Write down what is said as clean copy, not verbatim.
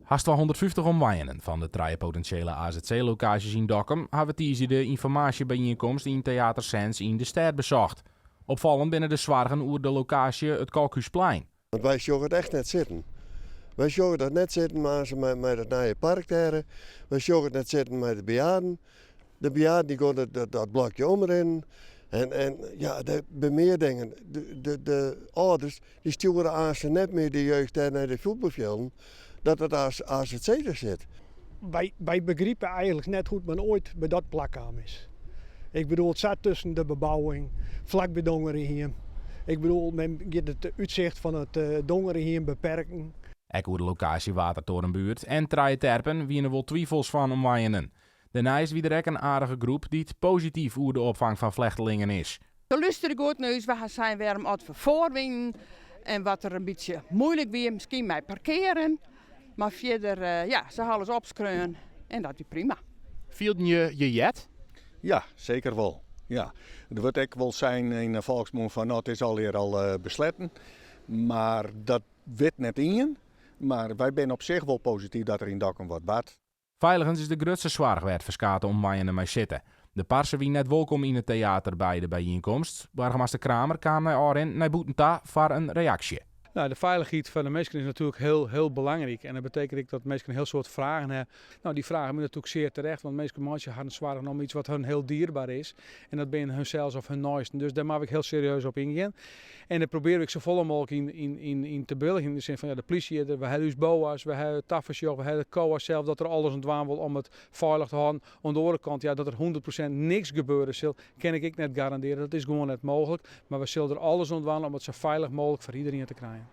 Hast 250 omwenjenden fan de trije potinsjele AZC-lokaasjes yn Dokkum hawwe tiisdei de ynformaasjebyienkomst yn Theater Sens yn de stêd besocht. Opfallend binne de soargen oer de lokaasje it Kolkhúsplein. Want wy sjogge it echt net sitten. Wy sjogge dat net sitten mei dat nije park dêr. Wy sjogge it net sitten mei de bejaarden. De bejaarden dy gean dat blokje omrinnen. En ja, der binne mear dingen. De âlders dy stjoere aanst net mear de jeugd dêr nei de fuotbalfjilden, dat it AZC der sit. Wy begripe eigenlik net hoe't men oait by dat plak kaam is. Ik bedoel, it sa tusken de bebouwing, flak by Dongerehiem. Ik bedoel, men giet it útsicht fan it Dongerehiem beperken. Ek oer de lokaasje Watertorenbuert en Trije Terpen wiene wol twifels fan omwenjenden. Dêrneist wie der ek in aardige groep dy't posityf oer de opfang fan flechtelingen is. Se lústere goed nei ús. Wy ha sein wêrom oft we foar wienen en wat der in bytsje muoilik wie, miskien mei parkearen. Mar fierder, ja, se ha alles opskreaun en dat wie prima. Fielden je je heard? Ja, seker wol. Ja. Der wurdt ek wol sein yn de folksmûn fan no, it is allegear al besletten. Mar dat wit net ien. Mar wy binne op sich wol posityf dat der yn Dokkum wat bart. Feiligens is de grutste soarch wêr't ferskate omwenjenden mei sitte. De parse wie net wolkom yn it teater by de byienkomst. Boargemaster Kramer kaam nei ôfrin nei bûten ta foar in reaksje. Nou, de feilichheid fan de minsken is natuerlik hiel, hiel belangryk. En dat betekent ek dat minsken in hiel soad fragen ha. Nou, dy fragen binne natuerlik sear terecht, want minsken meitsje harren soargen om iets wat hun hiel dierber is. En dat binne hunsels of hun neisten. Dus dêr moatte we ek hiel serieus op yngean. En dêr probearje we ek safolle mooglik yn te bewilligjen. Yn de sin fan, ja, de plysje is der, we ha ús BOA's, we ha it tafersjoch, we ha de COA sels, dat der alles oan dwaan wol om it feilich te hâlden. Oan de oare kant, ja, dat der 100% niks gebeure sil, kin ik ek net garandearje. Dat is gewoan net mooglik. Mar we sille der alles oan dwaan om it sa feilich mooglik foar iderien te krijen.